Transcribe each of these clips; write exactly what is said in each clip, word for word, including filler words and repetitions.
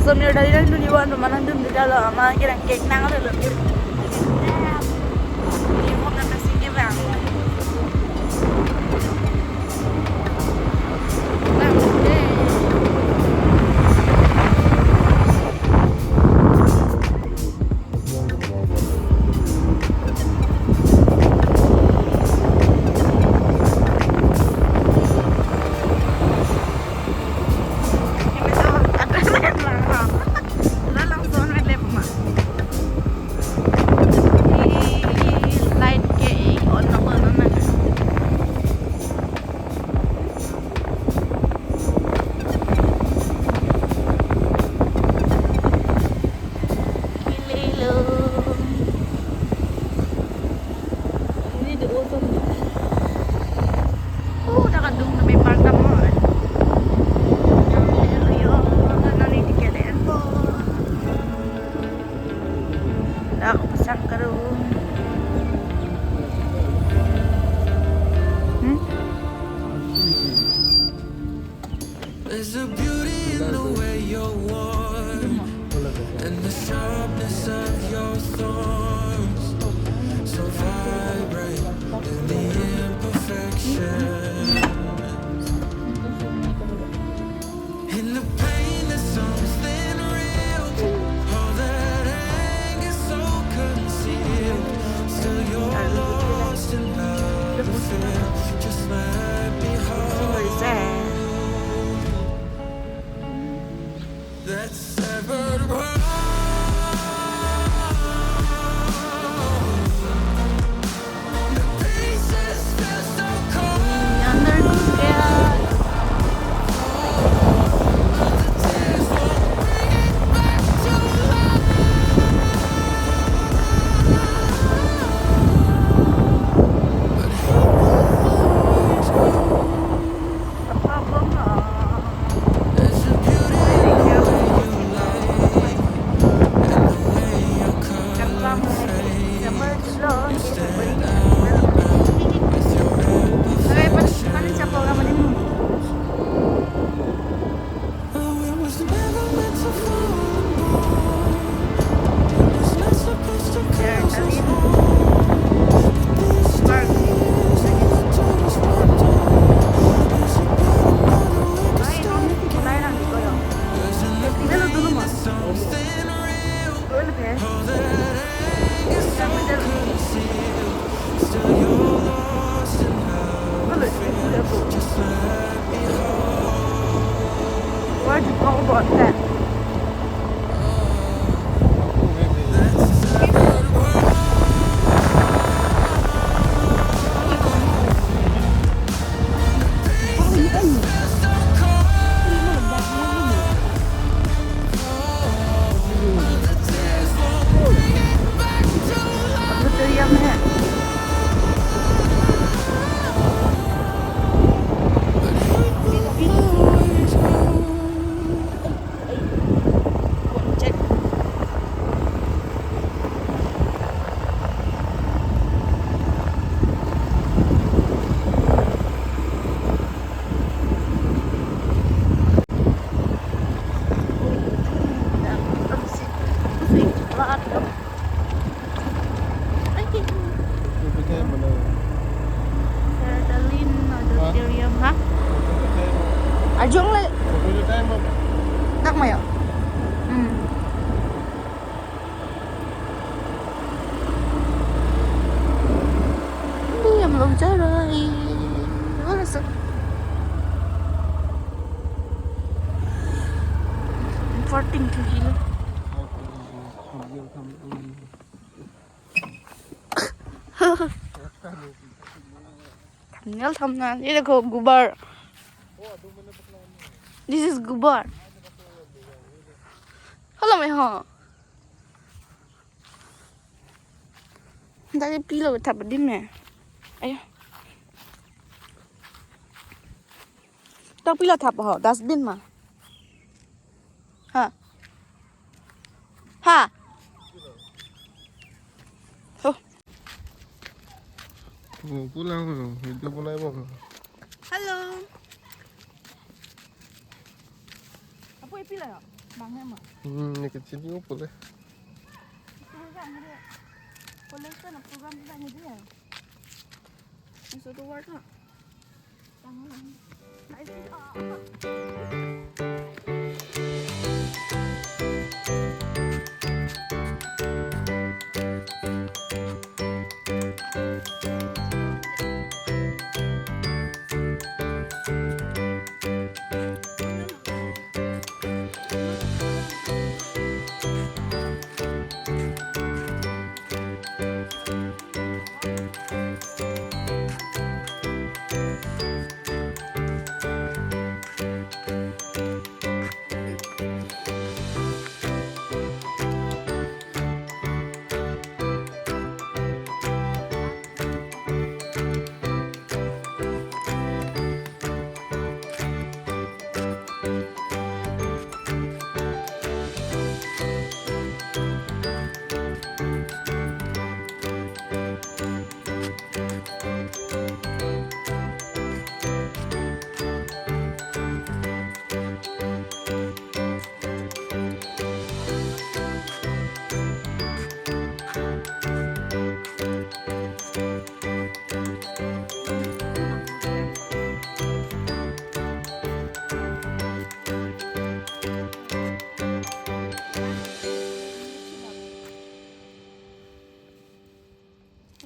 So, mir dari nangdun iwan, pemanang dun kita lo, ama kirang cake nang lo lo. Ini mau kata sini bang. Bang, deh. Light ke on na on na. Hello. Ini the ocean. Oh, nakadung na may park na mo. Yo, nani ticket and po. Dak pasang karung. Hmm? There's a beauty in the way you're warm and the sharpness of your thorns, so vibrant in the imperfection. In the pain, there's something real. All that anger so concealed. Still, you're lost in love affair. Just let me hold that severed world. The pieces feel so cold. Under the sky. But the tears won't bring it back to life. But he will always know. What do you know about that? Sertalin Auditorium, ha? Arjong le. Dak mayo. Hmm. Hindi, हम लोग जा रहा है। Wala sa. Fourteen kilo. Thumbnail, thumbnail. ये देखो, गोबर। This is गोबर। Hello, मैं हो। Tadi pilo thap di me. Ayo. Tak pilo thap ho, dustbin ma. Ha. Ha. Oh. Oh, pulang lo, video mulai mo. Hello. Apa ipila ya? Bang hema. Hmm, ne kachini o pule. Program hede. College ka na program ka hede ya. Masuk to work na. Tang lang. Nice.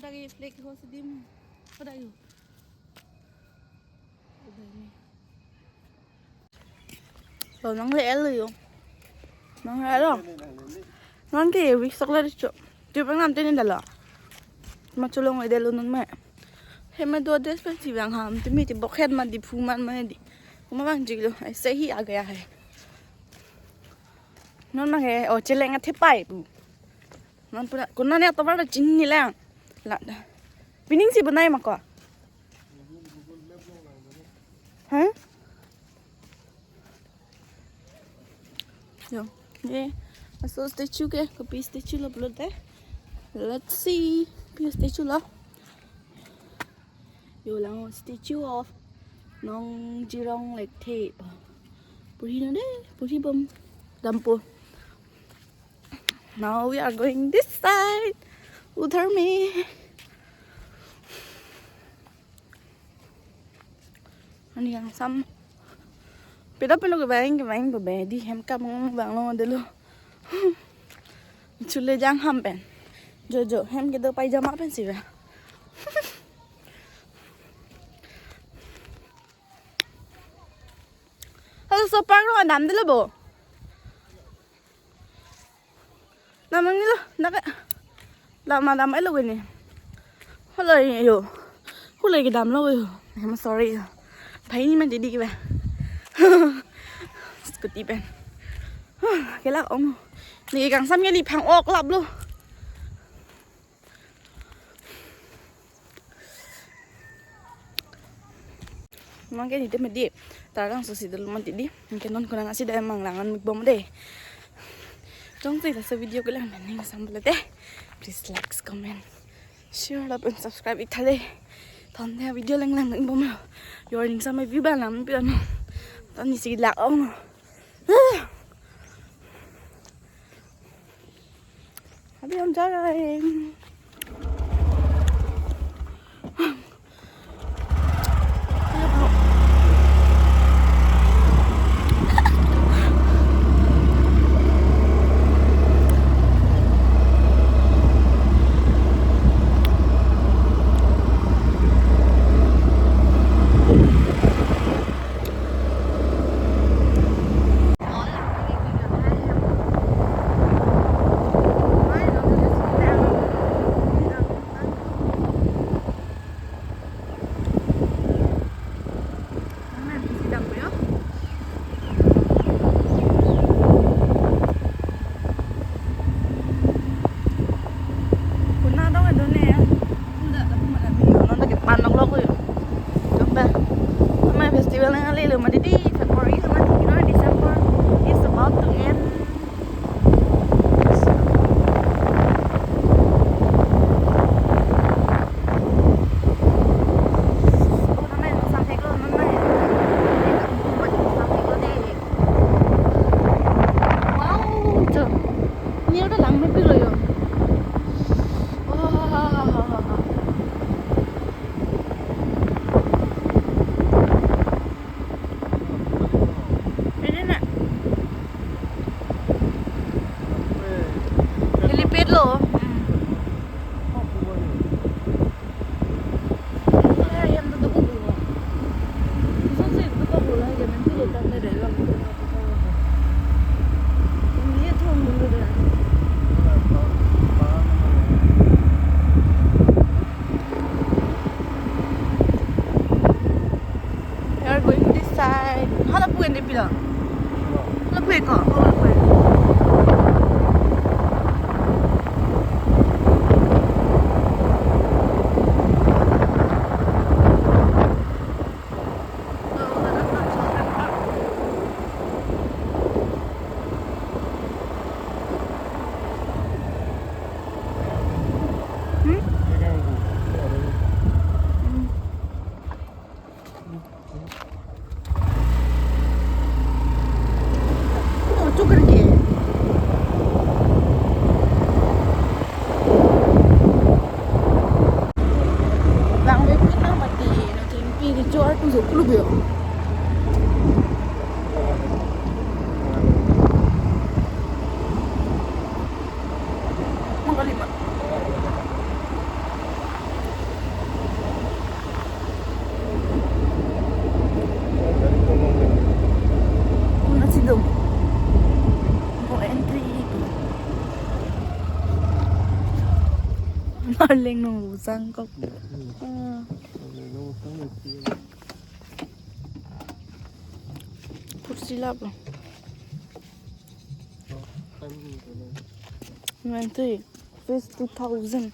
Ada lagi flag ho sedim. Ada yuk. Ada ini. Lo nang le el yo. Nang le lo. Nang ke wik sok le cho. Tu pang nam tene dalo. Ma cholong le dalo non ma. Hema do des pen si bang ham. Tu mi ti bok het ma di phu man ma di. Kuma bang jik lo. Aise hi aa gaya hai. Non ma ke o cheleng athe pai pu. Non pura kuna ne tovar da chinine lang. La. Pining si bunai ma ko. Huh? Yo. Ye. Aso statue ke, kopi statue lo pulote. Let's see. Pi statue lo. Yo lang statue of Nong Jirong Lekthe. Puri no de, puri bom. Dampo. Now we are going this side. Udhar mein. Ani kangsam. Peda pelo kevang kevang bebe di hem ka bang bang lo delo. Chule jang ham pen. Jo jo hem kedo pajama pen si ba. Halo so park lo dam delo bo. Namang nilo, naka. Lama dam elo gini. Halo yo. Hule kedam lo yo. I'm sorry yo. Bhai ni man didi ke ba. Scooty pen. Kelak ong. Ne kangsam ke di phang-ok lap lo. Mangke ni teme di. Tarang so si dulu mati di. Mungkin non kunang asi dai mang langan mik bom de. Jongsi laso video kelang maning sambal de. Please like, comment, share, love and subscribe ik tha de. Than de video lang lang bom. Yo ning samai view ba lam pi ano. Than ni si lak ong. अभी हम जा रहे हैं। Pilo. Lo kue ko, lo kue. Hmm? Hmm. Oh, sugar cane. Bang be pin na mati, na thengpi di jor tu so klub yo. Mangkali ma. Kuna sidong. Ko entry. Marleng nung busang kok. Ah. Kursi lap lo. Nang entry fees two thousand.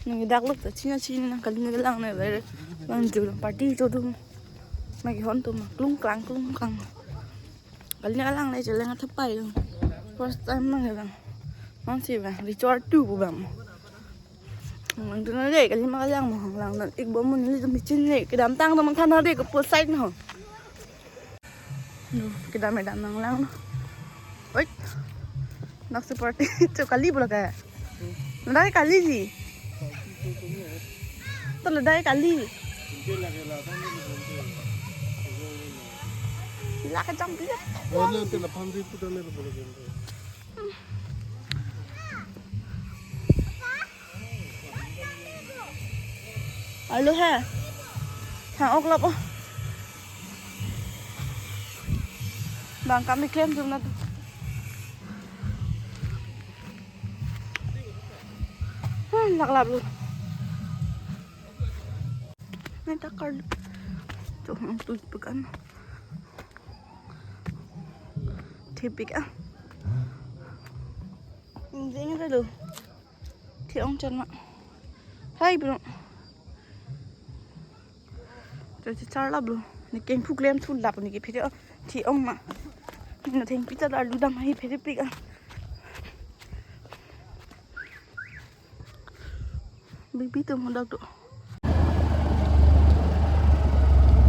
Nang dak lok ta china china nang kali nang lang nang lai lang tu party to tu. Magi hon tu ma klung klang klung klang. Kali nang lang nang chelang athapai tu. First time nang lang. Nang si bang resort tu bu bang. Nang tu nang dei kali nang lang mo lang nang ik bom mo neli tu michin dei kedam tang tu mang than dei ke pool side no. Yo, kedam kedam nang lang. Oi. Nak seperti itu kali pula kayak. Nadai kali ji. Tuh nadai kali. Gila kejam dia. Alo he. Thang ok lap oh. Bang kami klem jum na tu. Hmm, lak lap lo. Nai takar. Chok nang tu pekan. Thepik ah. Jeng ta lo. Thi-ong chan ma. Hai bro. Cho chi char lap lo. Ni keng phu klem thu lap ni ke phere. Thi-ong ma. Ni thengpi ta arlu dam hai phere pik ah. Bibi tu mudak tu.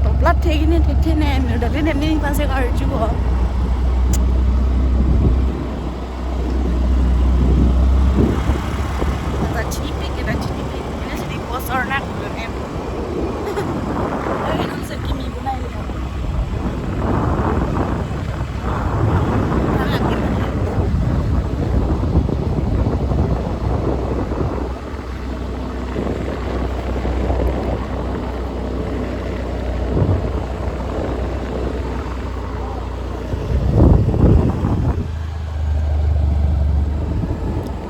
Toplat thek ini thek thek ne, mir dali ne ni panse karju ho. Kata chinipi, kata chinipi. Ini sini bos ornak ne. Lagi nang sekimi bunai.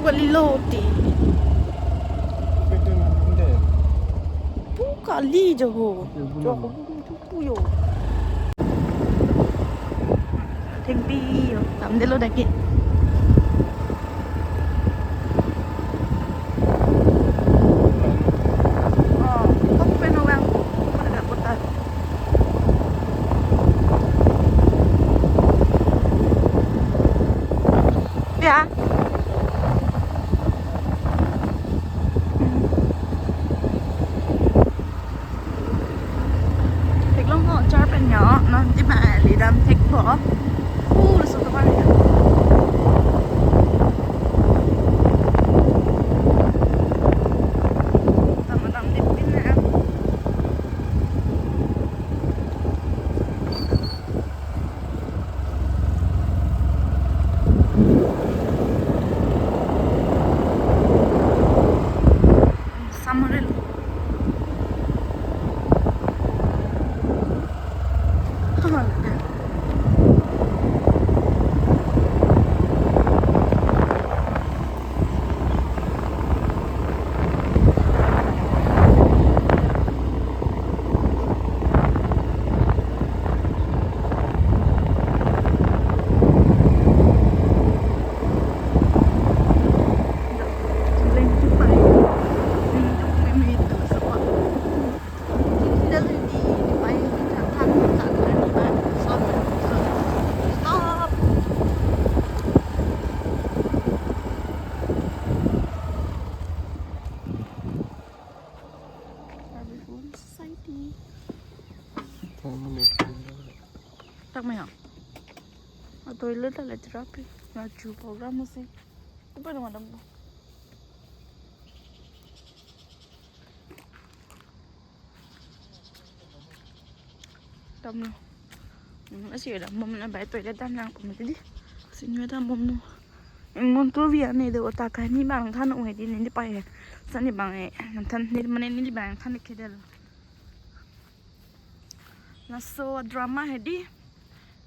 Wali lo ti. Pu kali jo ho. Jo ho. Puyo. Thengpi yo, tamdelo daki. Oh, kok pen orang, kok pen orang kota. Ya. Theklong ho char pen nyo, non ti ma li dam thek ho. Uh, so to pa. Tak mai ha. A toilet la le terapi. Na chu program mo si. Kupa na madam. Damlo. Hmm, asi damlo, na bai toilet damlang pon di. Sini damlo no. Ingmon to via ne do ta ka ni bang than ong di ne ni pai he. Sa ni bang e. Than ni mane ni bang than ke delo. Laso drama he di.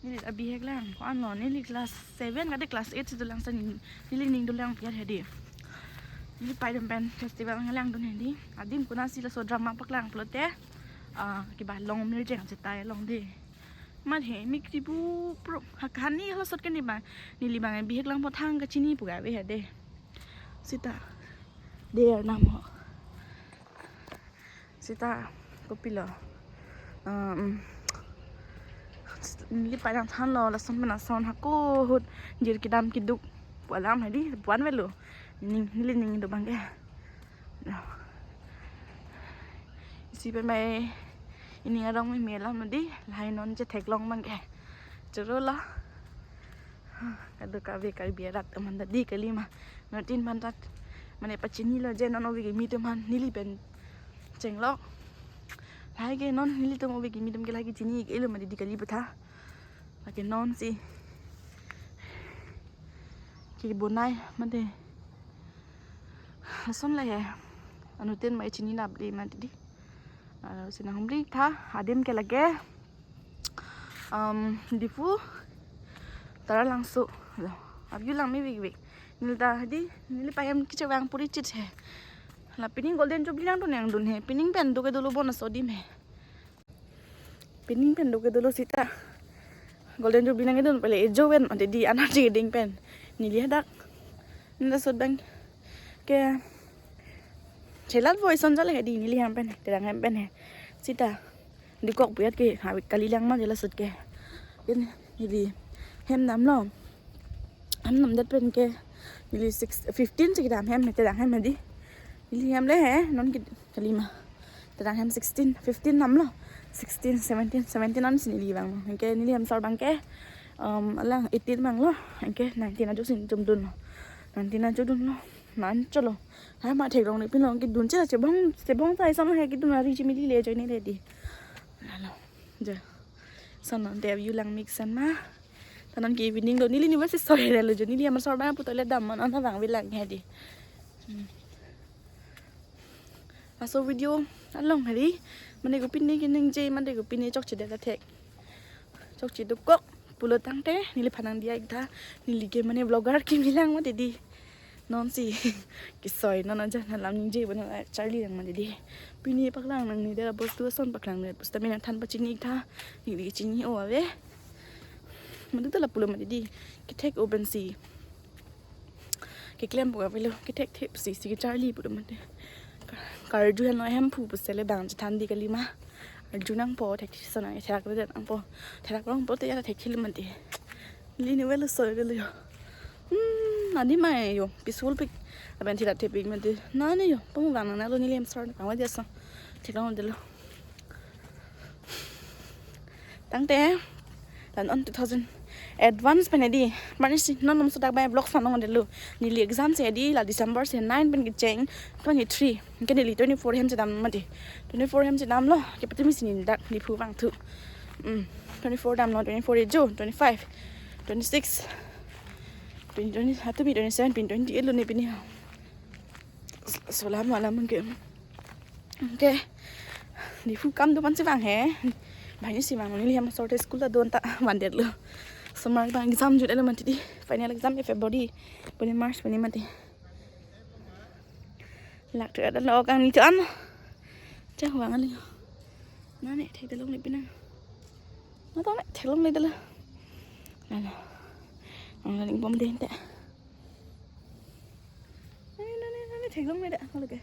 Neli abihek lang, ko-an lo, neli class seven kade class eight si dolang sa neli, neli ning dolang piat he di. Neli pai dem pen festival nanglang dun he di. Adim kuna si laso drama paklang pulote, ah, kiba long mirjeng chetai long di. Mat he, mik ti pu pro, ha kani hala sot kani ba, neli bang bihek lang po thang kachini pu ga ave he di. Sita, there namo. Sita, kopilo. Um, neli pai dang thanlo, lason pen ason hako ahut jir kedam keduk pu alam he di, pu-an avelo. Ning, neli ning do bang ke. Isi pen mai ining arong meme alam di, lahai non chetheklong bang ke. Choro lo. Kadokave Karbi arat aman ta di kalima. North East aphan ta mane pachinilo je non ove kimi atum aphan neli pen chenglok. Lahai ke non nelitum ove kimi atum ke lahai ke chini ke elo mati di kali pu tha. Lake non si kebonai mate. Lason le he. Anuttin mai chinilap di mati di. Alo si nanghumri tha, adim ke lake, um, Diphu, Taralangso. Lo, arju lang me vik vik. Neli ta he di, neli pai hem kechevang puri chit he. La pining Golden Jubilee nangdun nangdun he. Pining pen do ke dolo bon aso adim he. Pining pen do ke dolo sita. Golden Jubilee nangdun pele ejo pen mati di, anerji keding pen. Neli hadak. Neli sot bang ke chelat voice on jale he di neli hem pen, terang hem pen he. Sita. Dukok puyat ke, ha, kali lang ma jela sot ke. Pen neli hem damlo. Hem damdet pen ke neli six, fifteen si kedam hem, terang hem he di. Neli hem le he, non ke kalima. Terang hem sixteen, fifteen damlo. Sixteen, seventeen, seventeen an si neli vang. Anke neli hem sor bang ke, um, alang eighteen vanglo. Anke nineteen ajo si chomdunlo. Nineteen ajo dunlo. Nan cholo. Hai ma theklong ni pinlong kedun che chebong, chebong sai sama he kedun ari chimili le join ni ready. Lalo. Jo. Son non te arju lang mik san ma. Ta non ke evening lo neli ni basi soi relo jo neli ama sor bang pu toilet dam man an ta vang velang he di. Hmm. Laso video along hari mane kopine keningje mane kopine chokche det athek. Chokche dokok pulo tangte neliphan nangdiya ik tha neli ke mane vlogger kimi lang mati di. Non si kesoi non aja na lam ningje bo na charli lang mati di. Pini paklang nang ni dera bostu ason paklang ne pusta mina than pachini ik tha neli ke chini o ave. Madu ta lapulo mati di. Kethek open si. Keklem pu avelo, kethek thek si, si kecharli pu do mati. Ka-, karju henlo hem phu pu sele bang chethan di kalima. Arju nangpo thek thek sana, therak le nangpo. Therak rong po te ya thek thil mati. Neli ni velo soi velo jo. Hmm, nani mai jo, peaceful pik. Aben therak thepik mati. Nani jo, pung vang nang lo neli hem sor pang wa dia so. Theklong delo. Tangte, tan on two thousand advance pen he di. Mane si non nom sudak bai vlog sanong delo. Neli exam si he di la December si nine pen kecheng twenty-three. Ke neli twenty-four hem si dam mati. Twenty-four hem si damlo. Ke pati mi sini dak Diphu vangthu. Hmm. Twenty-four damlo, twenty-four ejo, twenty-five, twenty-six, twenty, twenty, hatu mi twenty-seven, pin twenty-eight lo ne pini. Solam malam ke. Anke Diphu kam do pan si vang he. Banghini si vang neli hem sorte school ta don ta van det lo. Summer bang exam jut elo mati di. Final exam e February. Puni March puni mati. Lak tu ada lo kang ni tu an. Chang vang ali. Nane thek dalong le pinang. Nata ne theklong le dala. Nana. Ang laling pom din te. Nane, nane, nane, theklong le da. Kalau ke.